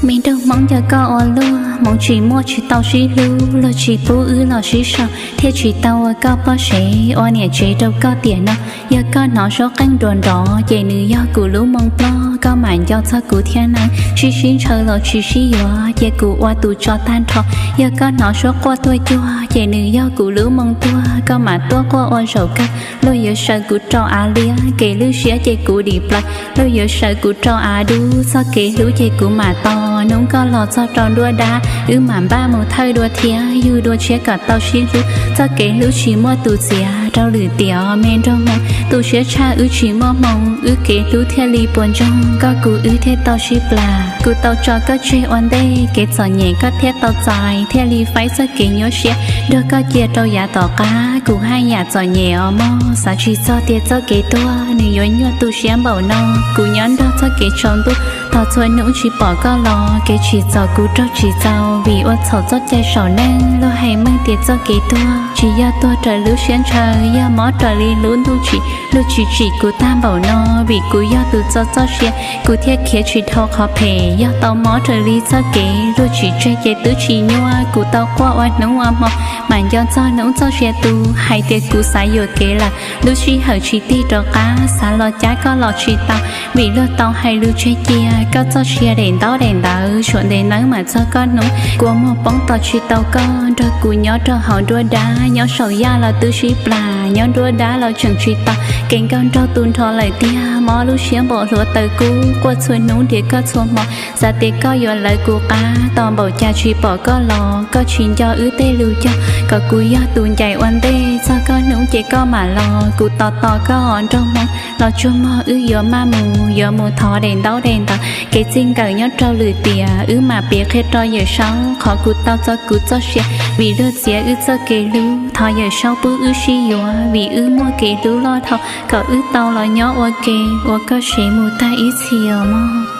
Me nraug Hmoob, yog koj ua luaj, hmoov tsis muaj tsis tau sib hlub, luag tsis pub wb los sib sau, thiaj tsis tau ua koj poj sev, ua niam tsev rau koj tiam no. Yog koj hnov suab qeej nruas nrov, ces nws yog kuv lub moo ploj, koj mam nco txog kuv thiab nawb. Sib sib ntshaw los tsis sib yuav, cia kuv ua tus tso tag nrho. Yog koj hnov suab quaj tuaj cuag, ces nws yog kuv lub moo tuag, koj mam tuaj quaj ua zaum kawg. Luag yuav sawv kuv rau av liab, kev lwj siab ces kuv dim plaws. Luag yuav sawv kuv rau av dub, txoj kev hlub ces kuv mam tos. Hnub koj los txog rau nruab dab, wb mam npaj mus thawj dua thiab, yug dua tshiab kom tau sib hlub. Txoj kev hlub tsis muaj tus txiav, rau lwm tiam os me nraug Hmoob. Tu siab tshaj wb tsis muaj hmoo, wb kev hlub thiaj li puas ntsoog, koj kuv wb thiaj tau sib plas. Kuv tau tso koj tseg ua ntej, kev txom nyem koj thiaj tau txais, thiaj li faib txoj kev nyuaj siab, nrog koj cia rau yav tom qab. Kuv haj yam txom nyem os mog, xav tsis txog tias txoj kev tuag nws yuav nyuaj tu siab npaum no. Kuv nyob nrog txoj kev tsaus ntuj, tos txhua hnub tsis pom koj los, kev tsim txom kuv raug tsis txaus, vim ua txhaum txoj cai saum neej. Luag hais meej tias txoj kev tuag tsis yog tuag raws lub siab ntshaw, yog mob raws li lub ntuj tsim. Luag tsim tsim kuv tag npaum no, vim kuv yog tus txo txoj sia, kuv thiaj khiav tsis dhau qhov phem. Yog tau mob raws li txoj kev, luag tsim tseg ces twb tsis nyuaj. Kuv tau quaj ua hnub ua hmo, mam nco txog hnub txoj sia tu, hais tias kuv xav yuam kev lawm. Lub sij hawm tsis tig rov qab, xav los cab koj los tsis tau, vim luag tau hais lus tseg cia, koj txoj sia daim ntaub daim ntawv, suav ntev nawb mam txog koj hnub. Kua muag poob tos tsis tau koj, nrog kuv nyob rau hauv nruab dab, nyob saum yaj los twb sib plas, nyob nruab dab los tseem tsis tau, kev nkauj nraug tu nrho lawm tiag, mob lub siab npaum hluav taws kub, quaj txhua hnub nrhiav koj txhua hmo, xav tias koj yuav lawv kuv qab, tos npaum cas tsis pom koj los, koj tsis nco wb tej lus cog, kom kuv yog tus ncaim ua ntej, txog koj hnub ces koj mam los, kuv tos tos koj os nraug Hmoob. Los tsuag mog wb yuav maj mus, yuav mus thov daim ntaub daim ntawv, kev txij nkawm nyob rau lwm tiam, wb mam piav qhia rau Yawm Saub, qhov kuv tau txo kuv txoj sia, vim luag txiav wb txoj kev hlub, thov Yawm Saub pub wb sib yuav, vim wb muaj kev hlub loj dhau, kom wb tau los nyob ua ke, ua koj sev mus tag ib txhis os mog.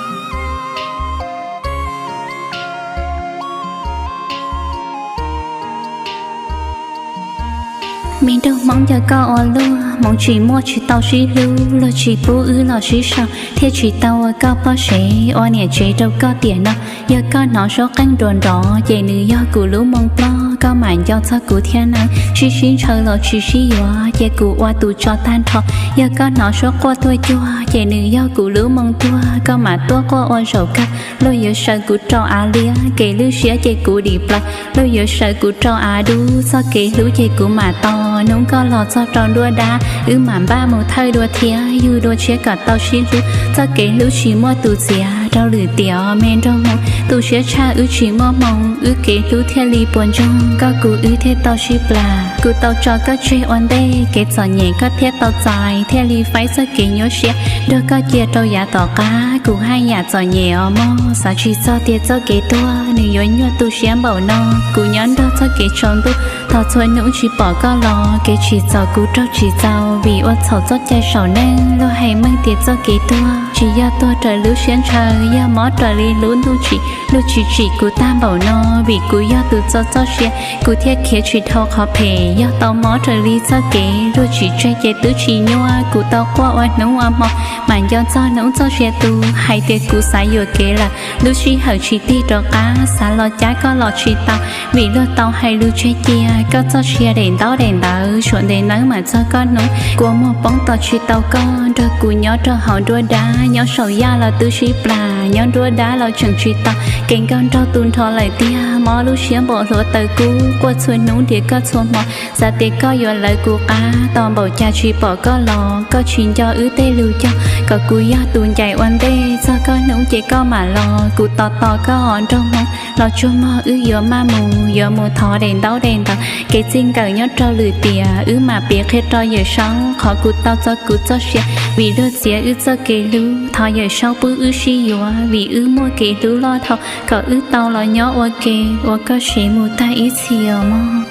Me nraug Hmoob, yog koj ua luaj, hmoov tsis muaj tsis tau sib hlub, luag tsis pub wb los sib sau, thiaj tsis tau ua koj poj sev, ua niam tsev rau koj tiam no. Yog koj hnov suab qeej nruas nrov, ces nws yog kuv lub moo ploj, koj mam nco txog kuv thiab nawb. Sib sib ntshaw los tsis sib yuav, cia kuv ua tus tso tag nrho. Yog koj hnov suab quaj tuaj cuag, ces nws yog kuv lub moo tuag, koj mam tuaj quaj ua zaum kawg. Luag yuav sawv kuv rau av liab, kev lwj siab ces kuv dim plaws. Luag yuav sawv kuv rau av dub, txoj kev hlub ces kuv mam tos. Hnub koj los txog rau nruab dab, wb mam npaj mus thawj dua thiab, yug dua tshiab kom tau sib hlub. Txoj kev hlub tsis muaj tus txiav, rau lwm tiam os me nraug Hmoob. Tu siab tshaj wb tsis muaj hmoo, wb kev hlub thiaj li puas ntsoog, koj kuv wb thiaj tau sib plas. Kuv tau tso koj tseg ua ntej, kev txom nyem koj thiaj tau txais, thiaj li faib txoj kev nyuaj siab, nrog koj cia rau yav tom qab. Kuv haj yam txom nyem os mog, xav tsis txog tias txoj kev tuag nws yuav nyuaj tu siab npaum no. Kuv nyob nrog txoj kev tsaus ntuj, tos txhua hnub tsis pom koj los, kev tsim txom kuv raug tsis txaus, vim ua txhaum txoj cai saum neej. Luag hais meej tias txoj kev tuag tsis yog tuag raws lub siab ntshaw, yog mob raws li lub ntuj tsim. Luag tsim tsim kuv tag npaum no, vim kuv yog tus txo txoj sia, kuv thiaj khiav tsis dhau qhov phem. Yog tau mob raws li txoj kev, luag tsim tseg ces twb tsis nyuaj. Kuv tau quaj ua hnub ua hmo, mam nco txog hnub txoj sia tu, hais tias kuv xav yuam kev lawm. Lub sij hawm tsis tig rov qab, xav los cab koj los tsis tau, vim luag tau hais lus tseg cia, koj txoj sia daim ntaub daim ntawv, suav ntev nawb mam txog koj hnub. Kua muag poob tos tsis tau koj, nrog kuv nyob rau hauv nruab dab, nyob saum yaj los twb sib plas, nyob nruab dab los tseem tsis tau, kev nkauj nraug tu nrho lawm tiag, mob lub siab npaum hluav taws kub, quaj txhua hnub nrhiav koj txhua hmo, xav tias koj yuav lawv kuv qab, tos npaum cas tsis pom koj los, koj tsis nco wb tej lus cog, kom kuv yog tus ncaim ua ntej, txog koj hnub ces koj mam los, kuv tos tos koj os nraug Hmoob. Los tsuag mog wb yuav maj mus, yuav mus thov daim ntaub daim ntawv, kev txij nkawm nyob rau lwm tiam, wb mam piav qhia rau Yawm Saub, qhov kuv tau txo kuv txoj sia, vim luag txiav wb txoj kev hlub, thov Yawm Saub pub wb sib yuav, vim wb muaj kev hlub loj dhau, kom wb tau los nyob ua ke, ua koj sev mus tag ib txhis os mog.